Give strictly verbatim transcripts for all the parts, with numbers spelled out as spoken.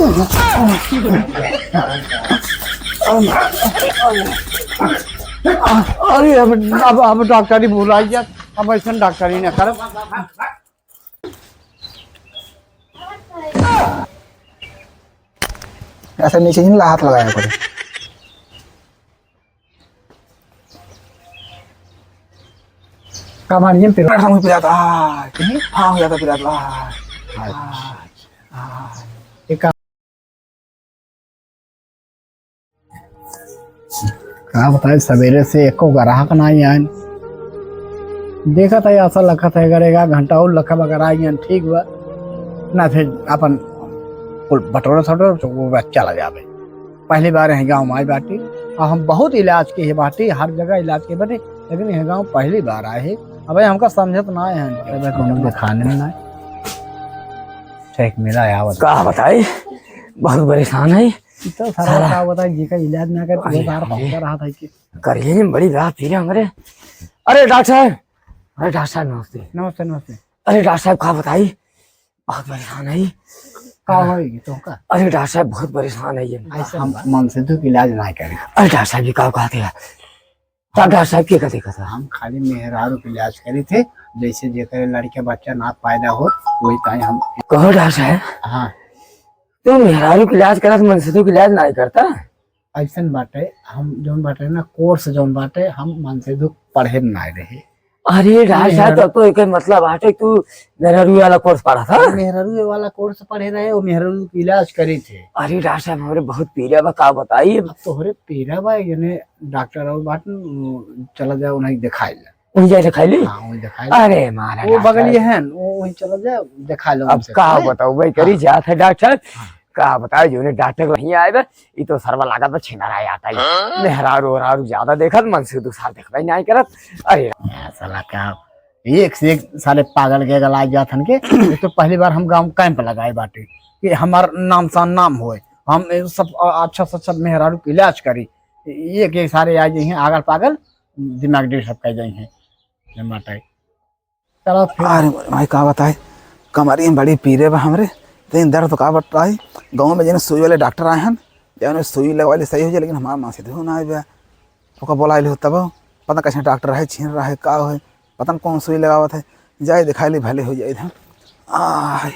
अरे, अब, अब, अब डॉक्टरी भुलाई जा, अब ऐसन डॉक्टरी ना करब। ऐसे नीचे ही ना हाथ लगाया करे। कमरियन पे। पेट हम पिरात, आ, कहीं? हाँ, हो जाता पिरात, आ, आ, आ, एक काम। का बताए, सवेरे से एको ग्राहक नाहीं आएन। देखत है, ऐसा लगत है, अगर एक आध घंटा और लखब अगर आइएन, ठीक बा, ना फिर अपन कुल बटोरा सटोरा, तो वो बस चला जावे। पहली बार है गाँव में आई बाटी, और हम बहुत इलाज के ही बाटी, हर जगह इलाज के बाटी, लेकिन यह गाँव पहली बार आए है। अब हमका समझत ना है, अब कोनो दिखाने में ना। ठीक मिला है, आवत। का बताई, बहुत परेशान है। ई तो सारा सारा। का बताई, जी का इलाज ना कर, अरे वो बार यार। पकड़ रहा था कि करिए बड़ी बात फिर हमरे। अरे डॉक्टर साहब, अरे डॉक्टर साहब नमस्ते। नमस्ते, नमस्ते। अरे डॉक्टर साहब, का बताई, बहुत परेशान है। का होई तोहका? अरे डॉक्टर साहब, बहुत परेशान है ये। ऐसा हम बा? मनसेधु के इलाज ना करी। अरे डॉक्टर साहब, ये का कहते हैं? डॉक्टर साहब, के का देखा था? हम खाली मेहरारू के इलाज करी थे, जैसे जेकर लड़के बच्चा ना पैदा हो, वही ताई हम। कहो डॉक्टर साहब? हाँ। तू मेहरारू के इलाज करत, मनसेधु के इलाज ना करता? ऐसन बाटे, हम जौन बाटे ना, कोर्स जौन बाटे, हम मनसेधु पढ़े ना रहे। अरे डॉक्टर साहब, मेहरारू तब तो एकर मतलब बाटे तू मेहरारू वाला कोर्स पढ़ा था? मेहरारू वाला कोर्स पढ़े रहे, वो मेहरारू के इलाज करे थे। अरे डॉक्टर साहब, हमरे बहुत पीरा बा, का बताई? अब तोहरे पीरा बा, यानी डॉक्टर और बात न, चला जाओ, उन्हें दिखाई ले। वही जाए दिखाई ली? हाँ, वही दिखाई ले। अरे मारा वो डॉक्टर। बगलिए है न, वो वही चला जाओ, दिखा लो अब उनसे। का बताओ भाई, करी हाँ। जात है डॉक्टर। हाँ। का बताओ, जो ने डॉक्टर नहीं आए बा, ई तो सरवा लागत बा छिनरा आता है। हाँ? मेहरारू ओहरारू ज्यादा देखत, मनसेधु सार देखबे नहीं करत। अरे यार, साला का एक से एक साले पागल के गला जात हन के। ये तो पहली बार हम गाँव कैंप लगाए बाटे कि हमार नाम सा नाम होए, हम ये सब अ-, अच्छा से अच्छा मेहरारू के इलाज करी। एक एक सारे आ जाइए आगल पागल, दिमाग डिस्टर्ब कर जाइए। ये बाटे। चलो फिर। अरे मोरे माई, का बताई, कमरी में बड़ी पीरे बा हमरे। दिन दर्द का बताई, गाँव में जने सुई वाले डॉक्टर आए हन, जने सुई लगवाई ले सही हो जाए, लेकिन हमार मनसेधु ना आए बा। ओका बोलाइल हो तब, पता कैसे डॉक्टर है, छीन रहा है, का है, पता न कौन सुई लगावत है, जाए दिखाई ली, भले हो जाए हम। आय,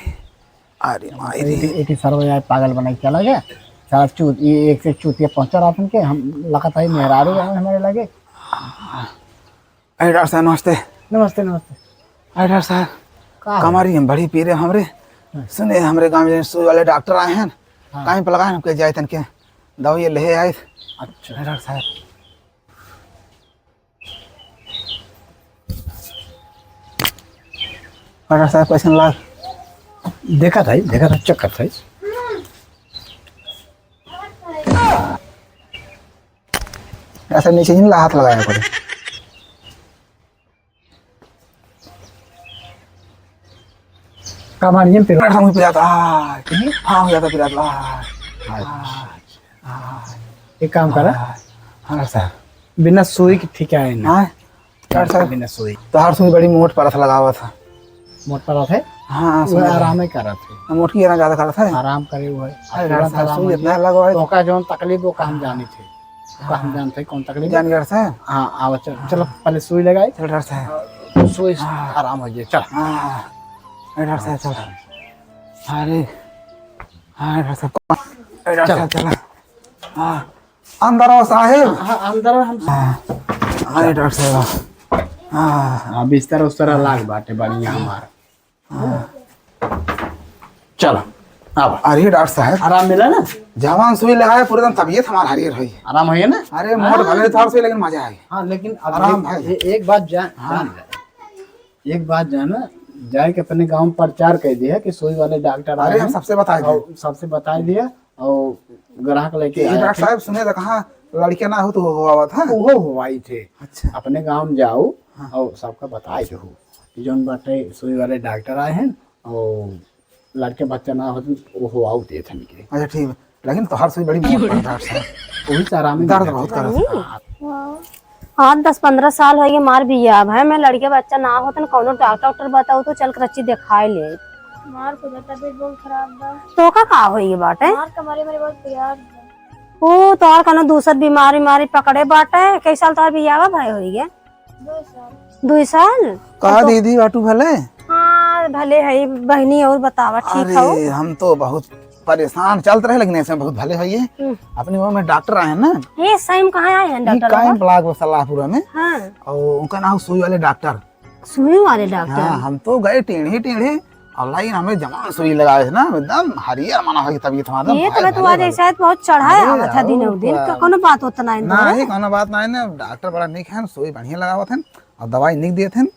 अरे माई रे। एक, एक ही सरवा यार पागल बनाई चला गया। साला चूत, ये एक से चूतिया पहुंचा रहा था कि हम लगत है मेहरारू है हमारे लगे। अरे डॉक्टर साहब, नमस्ते। नमस्ते, नमस्ते। अरे डॉक्टर साहब, का हो? कमरी में बड़ी पीरे हमरे। हाँ। सुने, हमरे गाँव में सुई वाले डॉक्टर आए हैं। हाँ। कैंप लगाए, हमके जाए तनके दवाई ले आए। अच्छा। अरे डॉक्टर साहब। अरे डॉक्टर साहब, कैसन लाग? देखा था, देखा था, चेक करता है। ऐसा नीचे ही ना हाथ लगाया करे। कमरियन पे। पेट हम पिरात, आ, कहीं? हाँ, हो जाता पिरात, आ, अच्छा। आ, आ। एक काम करा। हाँ, हाँ, सर। बिना सुई के ठीक है ना? हाँ, डॉक्टर साहब। बिना सुई। तोहार सुई बड़ी मोट परत लगावत है। मोट परत है? हाँ, हाँ, वो सुई है। आराम ही करत है। मोट की ना ज्यादा करत है? आराम करे वो है। अरे, डॉक्टर साहब, तुरंत आराम सुई हो इतना जाए। लगवाए। तो का जौन तकलीफ वो काम जानी थे। का हम जानते हैं कौन तकलीफ? जान गया सर। हाँ, आओ, चल, चलो, पहले सुई लगाई। चल, डॉक्टर साहब। सुई से हाँ। आराम हो जाए, चल। हाँ। अरे, डॉक्टर साहब, चल। अरे, हाँ, डॉक्टर साहब, अरे, डॉक्टर चल। साहब, चला। हाँ। अंदर आओ, साहेब। हाँ, अंदर आओ, हम हाँ। अरे, डॉक्टर साहब। हाँ। हाँ, बिस्तर उस्तर अलग बाटे, बढ़िया हमार। हाँ। चलो, आवा। अरे डॉक्टर साहब। आराम मिला ना? जवान सुई लगाए, पूरे दिन तबीयत हमार हरियर होई। आराम होइए ना? अरे, मोट हाँ। भले थोड़ा सुई, लेकिन मजा आए। हाँ, लेकिन अब आराम एक, भाई। ए-, एक बात जान, हाँ। जान ले। एक बात जाना, जाए के अपने गाँव में प्रचार कर दिया कि सुई वाले डॉक्टर आए अरे, हम हैं। सबसे बता दिया। और सबसे बता दिया और ग्राहक लेके ये आया डॉक्टर था। साहब, सुने तो कहाँ लड़के ना हो तो हो आवत है। वो हो आई थे। अच्छा। अपने गाँव में जाओ हाँ। और सबका बताए दो कि जौन बाटे सुई वाले डॉक्टर आए हैं और लड़के बच्चा ना होते, वो हो आऊ देत हमके। अच्छा, ठीक है। लेकिन तोहार सुई बड़ी मोट पड़त है, डॉक्टर साहब। वही से आराम ही दर्द मिलत बहुत है। करत है। हाँ। हाँ, दस पन्द्रह साल होइगे हमार बियाह भए, मैं लड़के बच्चा ना होतन, कौनो डॉक्टर उक्टर बताओ तो चल के रच्ची देखाए ले। हमार खुद तबीयत बहुत खराब बा। तोका का होई बाटे? हमार कमरे में बहुत पिरात बा। ओ, तोहार कौनो दूसर बीमारी, बीमारी पकड़े बाटे? कई साल तोहार बियाह भय होई गए? दो साल। दुई साल? का अब तो दीदी, बाटू भले? हाँ, भले है बहिनी, और बतावा, ठीक अरे, हो? हम तो बहुत परेशान चलत रहे, लेकिन ऐसे बहुत भले है ये। हम्म। अपनी गाँव में डॉक्टर आए हैं ना। ये सही में कहाँ आए हैं ये डॉक्टर कायम बाबा? प्लाग वो सलाहपुरा में। हाँ। और उनका नाम सुई वाले डॉक्टर। सुई वाले डॉक्टर? हाँ, हम तो गए टेढ़े टेढ़े, और लाइन हमें जवान सुई लगावे थे ना, एकदम हरियर मना हो गई तबीयत हमारा, ये भाई तबीयत भले हुआ भले। जैसे है, बहुत चढ़ा अरे, आवत है दिन और दिन। का-, कोनो बात होता ना है ना, तोरे? ये कोनो बात ना है ना, डॉक्टर बड़ा निक है, सुई बढ़िया लगावत है, और दवाई निक देत है।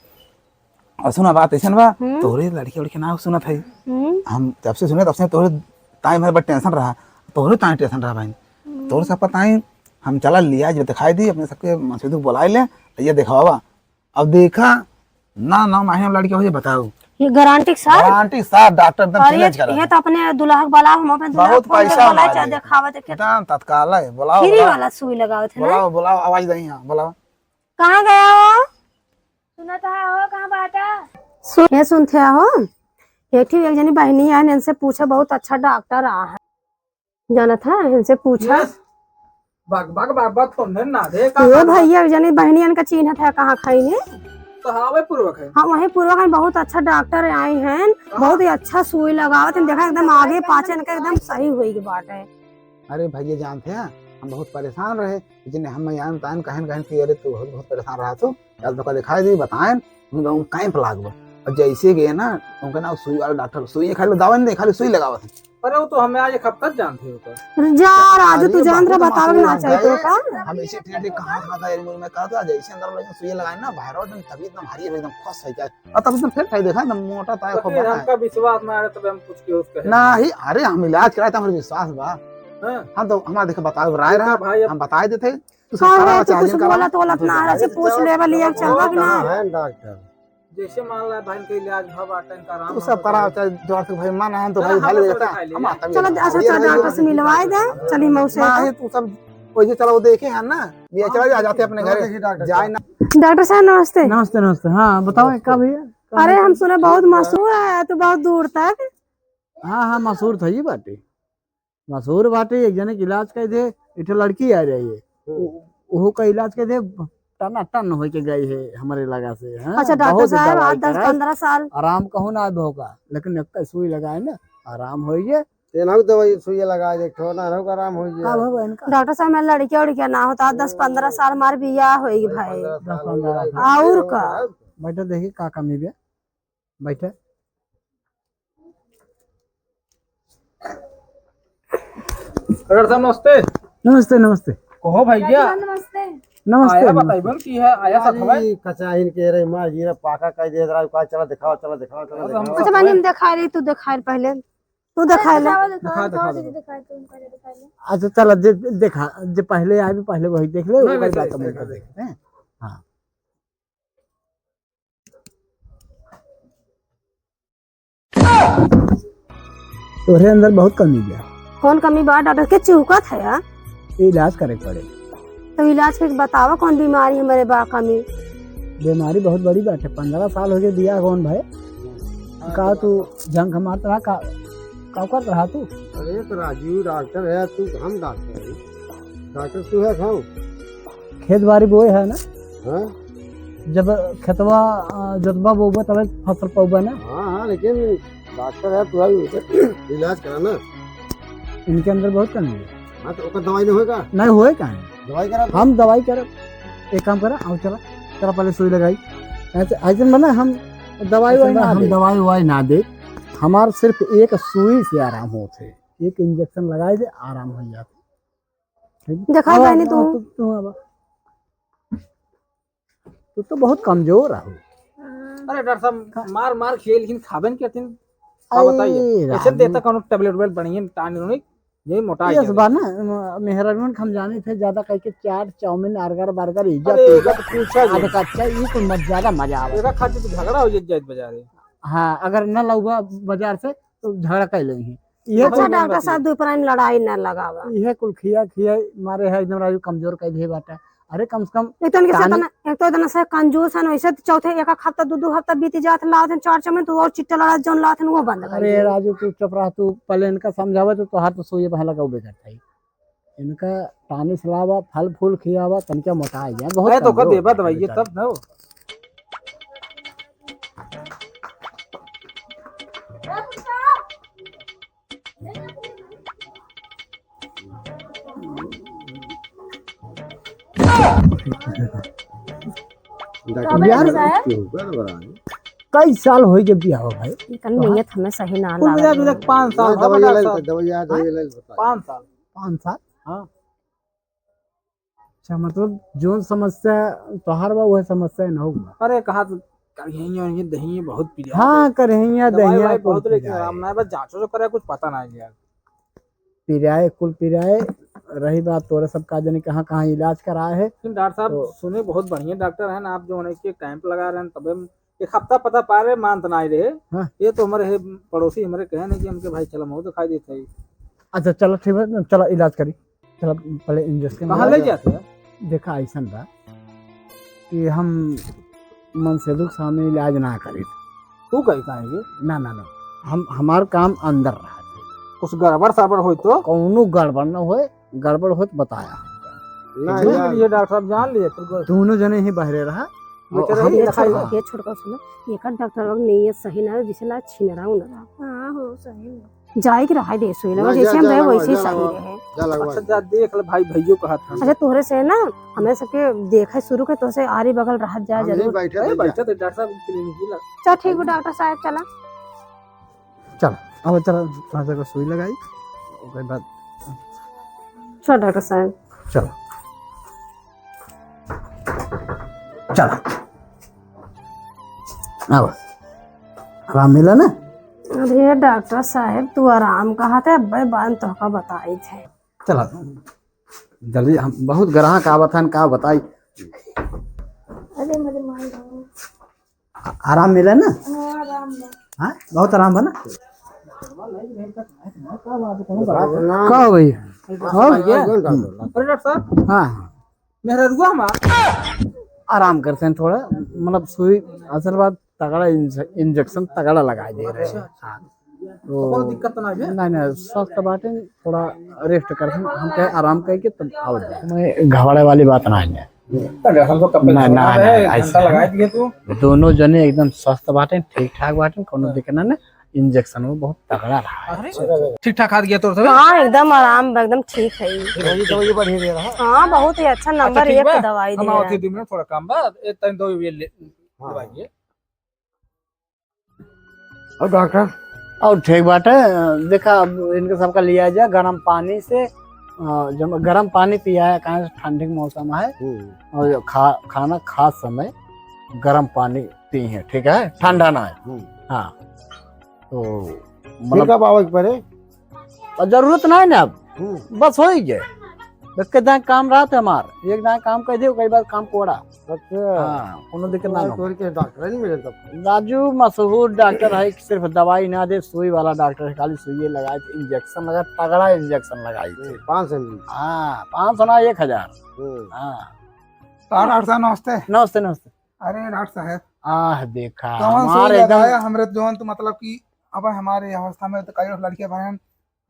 और सुना, बात ऐसन बा, हम्म। तोहरे लड़की उड़की ना सुनत है। हम्म। हम जब से सुने, तब से तोहरे ताई मेरे बड़ टेंशन रहा, तोहरे ताई टेंशन रहा भाई। हम्म। तोहरे सब पता है, हम चला लिया, जो दिखाई दी, अपने सबके मसीदू बुलाए ले, ये दिखावा। अब देखा, ना, ना, माही हम लड़की हो, ये बताओ। ये गारंटी के साथ? गारंटी के साथ, डॉक्टर एकदम और ये, चिल्ला चला ये है। तो अपने दुल्हा के बुलाओ, हम अपने दुल्हा बहुत के फोन पे पैसा बुलाए, हमारे। चाहे दिखावा, देखे तो एकदम तत्काल है, बुलाओ, फ्री बुलाओ। वाला सुई लगावत है ना? बुलाओ, बुलाओ, आवाज दे यहाँ, बुलाओ। कहाँ गया हो? सुनत है हो, कहाँ बाटा? सुन, ये सुनते हो? एक ठे एक जनी बहिनी है, इनसे पूछे, बहुत अच्छा डॉक्टर आ है। जानत है, इनसे पूछा। यस। बक, बक, बक, बक, फोन में ना दे, का ये बात बा? भैया, एक जनी बहिनी इनका चिन्हत है, कहाँ खाई ने? तो हाँ, वही पूर्वक है। हाँ, वही पूर्वक है, बहुत अच्छा डॉक्टर आए हैं, कहाँ? बहुत ही अच्छा सुई लगावत हैं, देखा एकदम आगे पाछे इनका एकदम सही हुई के बात है। अरे भैया, जानते हैं, हम बहुत परेशान रहे, जिन्हें हम यहाँ तान कहन कहन कि अरे तू बहुत, बहुत परेशान रहा तू, आज तो दिखाई दी, बताएं, हम लोग कैंप लागबो। और जैसे गए ना, उनका ना सुई वाला डॉक्टर, सुई खाली दवा नहीं दे, खाली सुई लगावत है। अरे वो तो हमें आज एक हफ्ता जानते हो तो। अरे जा, राजू, अरे तू जान बहुत रहा, बतावे ना मुश्किल चाहिए है। तो का? हम ऐसे ठेठ कहाँ था, था, मुंह में कहा था, जैसे अंदर लगे सुई लगाए ना, बाहर और एकदम तबीयत एकदम हरी एकदम खुश है जाए। और तब एकदम फिट है, देखा, एकदम मोटा ताया तो खूब फिर बना है। हमका विश्वास ना आ रहा, तब हम कुछ के उसका है। ना ही, अरे हम इलाज कराए तो हमारे विश्वास बा। हाँ। हम तो, हमारे देखे बताओ, राय ठीक है रहा, भाई, अब हम बताए देते। तू सब हाँ, करावा, तू चाहे कुछ जिन करावा, बोलत वोलत हम तो ना, जाए। ऐसे पूछ लेबे लिए, चलबा कि ना? कहाँ है डॉक्टर? जैसे मान ला भाई के इलाज भा बाटे, इनका आराम तू सब करावा, चाहे जोर से भाई मन है तो भाई भले देता। हम आता भी चलो, नहीं। अच्छा, अच्छा, डॉक्टर से मिलवाए दे, चली मौसे ना, तो। ये तू सब वही चलो, वो देखे हैं ना, ये चलो, आ जाते अपने घर, देखिए डॉक्टर जाए साहब। ना। डॉक्टर साहब, नमस्ते। नमस्ते, नमस्ते। हाँ, बताओ, नमस्ते। का भैया? अरे, हम सुने बहुत मशहूर है तू, बहुत दूर तक। हाँ, हाँ, मशहूर था ये बाटे। मशहूर बाटे, एक जने के इलाज कर दे, एक ठे लड़की आ रही है। हम्म। उ-, उहो का इलाज कर दे, टना टन होई के गई है हमरे लगा से, हाँ? अच्छा, डॉक्टर बहुत साहब, दवाई आज दस करा, पन्द्रह साल। आराम कहूँ ना आए भोगा, लेकिन एक सुई लगाए ना, आराम होई गए। तेनहु दवाई सुई लगा दे, ठो ना हो आराम होई गए। का भवा इनका? डॉक्टर साहब, मैं लड़किया उड़किया ना होता, दस पन्द्रह साल हमार बियाह होई भाई। पन्द्रह साल दस पन्द्रह होई गए। साल। और का? बैठा, देखी का कमी बे। बैठे। डॉक्टर साहब, नमस्ते। नमस्ते, नमस्ते। कहो भैया। नमस्ते। नमस्ते, आया नमस्ते। बताइबो न की है, आया सब यार, खबर? ई कचाहिन के रे मार गिरा पाका कह दे रहा, का चला दिखाओ, चला दिखाओ, चला अरे हम दिखाओ। अच्छा, मानी हम दिखा रही, तू दिखा रही पहले। तू दिखा ले। दिखाओ, दिखा, दिखाओ, दिखाओ, दीदी, दिखाओ। दिखा दे, तुम पहले दिखा ले। अच्छा, चला, जे देखा, जे पहले आए, पहले वही देख ले, नहीं, ओकर नहीं, बाद सही, हम सही, उनका सही। देखते हैं। हाँ। तोहरे अंदर बहुत कमी बा। कौन कमी बा? डॉक्टर के चूकत है यार। ये इलाज करे के पड़े। तो इलाज के बतावा, कौन बीमारी हमरे बा कमी? बीमारी बहुत बड़ी बात है। पन्द्रह साल हो गए बियाह कौन भाई? का तू जंग मारत रहा का? का करत रहा तू? अरे तो राजू डॉक्टर है, तू हम डॉक्टर है। डॉक्टर तू है कौन? खेत बाड़ी बोए है ना? हाँ? जब खेतवा, अ, जोतबा बोबा तबे फसल पौबा ना? हाँ, हाँ, लेकिन डॉक्टर है, तू आई इलाज करा ना। इनके अंदर बहुत कमी है। हाँ, तो ओकर दवाई नहीं होएगा? नहीं होए काहे? दवाई करा। हम दवाई करब। एक काम करा, आओ चला, चला पहले सुई लगाई। ऐसे, ऐसे में ना हम दवाई ऐसे वाई में ना हम दे। दवाई वाई ना दे। हमार सिर्फ एक सुई से आराम होत है, एक इंजेक्शन लगाए दे, आराम हो जात है। ठीक? देखा अब जाए नहीं आप, तू। आप तो, तू अब, तू तो बहुत कमजोर है। अरे डॉक्टर साहब, का? मार मार खिए, लेकिन खाबे न करतीन। का अरे बताइए? ऐसे राम। देता कौनो tablet वेबलेट बढ़िया, tonic उनिक, यही मोटा यस जाए। बा ना, म-, मेहरारून के हम जाने थे, ज्यादा कह के चाट, चाउमीन, अर्गर, बर्गर, इज्जत, अरे, इज्जत, मत पूछा जी। आधा कच्चा, ई कुल मत ज्यादा मजा आवे। एका खातिर तो झगड़ा हो जाए, जाए बाजारे। हाँ, अगर न लउबा बाजार से, तो झगड़ा कर लेंगे। ये अच्छा, कुल डॉक्टर साहब, दो प्राणी लड़ाई ना लगावा। ये कुल खिया, खिया मारे है, एकदम राजू कमजोर कर दिए बाटा। अरे कम से कम एक तो इनके से कहानी इतना, एक तो इतना से कंजूस है, वैसे तो चौथे एक, एक हफ्ता, दो, दो हफ्ता बीत जात, लावत हैं चार चार महीने, तो और चिट्टा लड़ा जौन लावत हैं, वो बंद कर अरे दे। राजू, तू चुप रहा, तू पहले इनका समझावे तो तोहार तो सोइए बहला का बेकार था ही। इनका टानिस लावा, फल फूल खियावा, तनिका मोटा आ जाए, बहुत अरे तो कमजोर कर देबा है दवाई, ये बेचारे। तब ना हो। डॉक्टर यार, साहब? क्यों? गड़बड़ा है। कई साल हो गए बियाह हो भाई? लेकिन नीयत हमें सही ना कुल मिला जुला के पाँच साल ना, हो गया दवाइया डॉक्टर लग, साहब। दवाइया, हैं? दवाइया लग बताइए। पाँच साल। पाँच साल? हाँ। अच्छा, मतलब, जोन समस्या तोहार बा, वह समस्या न होगा। अरे, कहा तो करिहैं, ये दहिए बहुत पीरा हाँ, है। करिहैं, दवाई दहिए वाई कुल बहुत, लेकिन पीरा आराम है। ना है, बस जांचो जो करे, कुछ पता ना है यार। पीरा है, कुल पीरा है। रही बात तोरे सब का जाने कहाँ, कहाँ इलाज कराए है। लेकिन डॉक्टर साहब, तो सुने बहुत बढ़िया डॉक्टर हैं ना, आप जो उन्हें के कैंप लगा रहे हैं, तबे हम एक हफ्ता पता पा रहे, मानत ना आए रहे। हाँ। ये तो हमारे है, पड़ोसी हमारे कहे नहीं कि हमके भाई चला, मऊ दिखाई देता है। अच्छा, चलो, ठीक है, चलो, इलाज करी। चलो, पहले इंजेक्शन कहाँ लगा ले दे। जाते हैं? देखा, ऐसन बा कि हम मनसेधु के सामने इलाज ना करी। तू कही काहे के? ना, ना, ना, हम, हमार काम अंदर रहा। कुछ गड़बड़ सड़बड़ होई तो? कौनो गड़बड़ न होए, गड़बड़ होए तो बताया। नहीं, ठीक है? नहीं। ये डॉक्टर साहब जान लिए, फिर कोई दोनों जने ही बहरे रहा। बेचारे और हम ही ये दिखाई छोड़, दे। ये छोड़ कर सुनो, ये का डॉक्टर लोग नहीं है, सही ना है, जिसे ला छिनरा उनरा। हाँ हो, सही में। जाए के रहा दे सुई लगा, ना, जैसे जा, हम जा रहे लगवा, वैसे ही जा सही लगवा, रहे। जा लगवा। अच्छा, जा देख ले भाई, भैयो कहा था। अच्छा, तोहरे से ना, हमें सबके देखे शुरू के, तोहसे आरी बगल रहत जाए हम यहीं जरूर। बैठे अरे, थे, बैठे जा। थे, डॉक्टर साहब clinic ही लग- चल, ठीक बा, डॉक्टर साहब, चला। चल, अब चल, थोड़ा सा सुई लगाई, ओकर बाद चल, डॉक्टर साहब। चल। चल। अब आराम मिला ना? अरे डॉक्टर साहब, तू आराम कहा थे, अब्बे बान तोहका बताई थे। चला, जल्दी, हम बहुत ग्राहक आवत हन, का बताई। अरे मेरे माई बाबू। आ-, आराम मिला ना? हाँ, आराम बा। हाँ, बहुत आराम बा ना? का हो भैया? हाँ, हाँ, हाँ। अरे डॉक्टर साहब। हाँ। मेहररुआ हमार। आराम करते हैं थोड़ा, मतलब सुई, असल बात तगड़ा इंजे-, इंजेक्शन तगड़ा लगाए दे रहे हैं। अच्छा। हाँ। तो तो कौनो दिक्कत तो ना है? नहीं, नहीं, स्वस्थ बाटे, थोड़ा रेस्ट करते हैं, हम कहे आराम करके तब आओ जाए। मैं घबराए वाली बात ना है। तो जैसन तो कब ना, ना, ना, है, ना, घंटा ऐसा लगाए दिए तू। दोनों जने एकदम स्वस्थ बाटे, ठीक ठाक बाटे, कौनो दिक्कत ना, ना। इंजेक्शन में बहुत तगड़ा रहा है। अरे, ठीक ठाक हाथ गया तो सर? हाँ, एकदम आराम, एकदम ठीक है। ये दवाई, दवाई बढ़िया दे रहा है। हाँ, बहुत ही अच्छा, अच्छा, नंबर ठीक एक बा। दवाई हम दे आवत रहा है। ही दो मिनट, थोड़ा काम बा, ए, तनी दवाई ले, हाँ। दवाई ये। और डॉक्टर? और ठीक बाटे, देखा, अब इनके सबका लिया जाए गरम पानी से, अ, जब गरम पानी पिया है, काहे से ठंडी के मौसम है, हम्म। और खा-, खाना खात समय गरम पानी पी है, ठीक है, ठंडा ना है। हम्म। हाँ, तो ठीक मतलब है, बाबा के परे। और जरूरत ना है ना अब, हम्म। बस हो ही गए। बस के दाएं काम रहत है हमार, एक दाएं काम कर दे, कई बार काम कोड़ा। अच्छा। हाँ, कोनो दिक्कत ना तो हो। तोर के डॉक्टर नहीं मिले तब? राजू मशहूर डॉक्टर है, सिर्फ दवाई ना दे, सुई वाला डॉक्टर है, खाली सुइये लगाए, इंजेक्शन लगा, तगड़ा इंजेक्शन लगाई थे। हम्म, पाँच सौ मिली। हाँ, पाँच सौ ना, एक हजार। हम्म। हाँ। तो डॉक्टर साहब, नमस्ते। नमस्ते, नमस्ते। अरे डॉक्टर साहब, आह, देखा, कौन हमारे सुई एकदम लगाया? हमरे जौन तो मतलब कि अब हमारे अवस्था में तो कई लड़के भरन,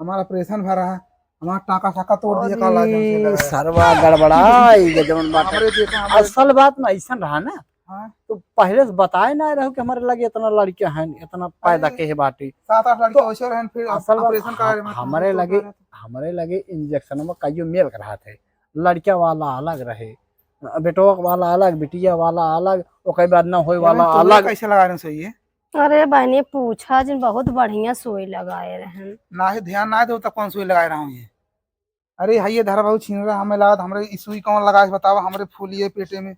हमारा ऑपरेशन भरा है, हमारा टाका साका तोड़ दिया, का लाज हमसे अरे, लगा है। सरवा गड़बड़ा, ये जौन बात है। हमरे देखा, हमरे असल बात ना ऐसन रहा ना, हाँ। तो पहले से बताए ना रहो कि हमारे लगे इतना लड़के हैं, इतना पैदा अरे, के है बाटी। सात आठ लड़के तो वैसे रहन, फिर असल बात ऑपरेशन करा रहे, हम, हमारे लगे, हमारे लगे इंजेक्शन में कईयो मेल के रहा थे, लड़का वाला अलग रहे, बेटवा वाला अलग, बिटिया वाला अलग, ओकर बाद ना होए वाला अलग। कैसे लगा रहे हैं सुई? अरे बहनी, पूछा जिन, बहुत बढ़िया सुई लगाए रहन। ना ही ध्यान ना दे, तब कौन सुई लगाए रहा हूँ ये? अरे हाय, ये धरा बहुत छीन रहा, हमें लागत हमरे ई सुई कौन लगाए बतावा, हमरे फूलिए पेटे में।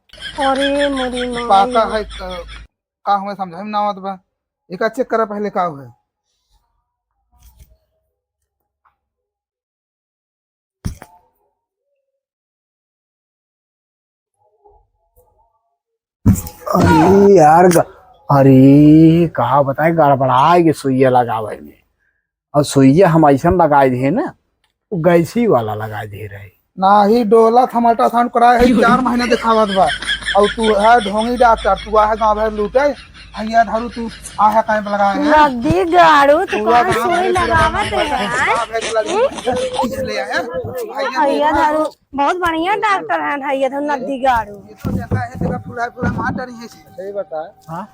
अरे मोरी माई। पाका है, क-, का हुए समझा में ना आवत बा। एक चेक करा पहले का हुए। अरे यार, ग-, अरे, का बताए, गड़बड़ाए के सुइया लगावे में। और सुइया हम ऐसन लगाए दिए ना, वो गैसी वाला लगाए दिए रहे। नाही डोलत, हम अल्ट्रासाउंड कराए है, चार महीना देखावत बा। और तू है ढोंगी डॉक्टर, तू आहे गाँव भर लूटे, भैया धरू तू आहे कैंप लगाए है। नदी गाड़ू, तू पूरा कौन गाँव सुई भर लगावत है? गाँव भर के लड़की ले आए हैं। भैया भैया धरू, बहुत बढ़िया डॉक्टर है भैया धरू, नदी गाड़ू। ये तो जगह है, जगह फुला फुला मार डरी है। सही बता। हाँ?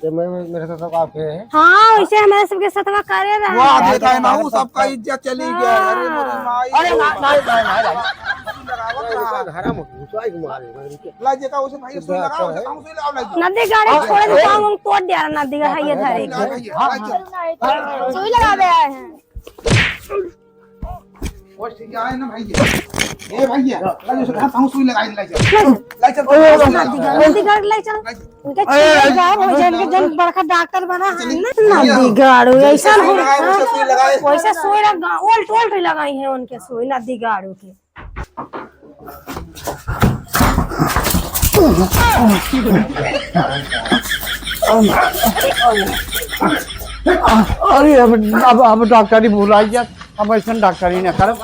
ये मैं, मैं, मेरे साथ आपके है। हाँ, वैसे हमारे सबके सतवा करे रहा वाह, है। देखा है ना, वो सबका इज्जत चली गया। अरे मोरी माई। अरे ना, ना, ना, ना, ना। लगावत रहा। घरा में घुसा के मारे, मगर के ला जेका उसे भाई सुई लगाओ, उसे हम सुई लगाओ, ला। नदी गाड़ी छोड़ दे, हम तोड़ दिया नदी का है ये धरे के। ला, ला, ला, ला। सुई लगावे आए हैं। ओ, ठीक है, आए ना भैया। ए भैया, ला जो सुधा हम सुई लगाई, ला चल। ला चल। नदी गाड़ी, नदी गाड़ी ले चल। ला चल। उनके ए, चेहरा गायब हो जाए, उनके जन बड़का डॉक्टर बना है ना। नदी गाड़ू, ऐसा सुई हो लगाए, उसे सुई लगाए। वैसे सुई लगा, उल्ट उल्ट लगाई है उनके सुई, नदी गाड़ू के। अरे, अब, अब, अब डॉक्टरी भुलाई जात, अब ऐसन डॉक्टरी ना करब।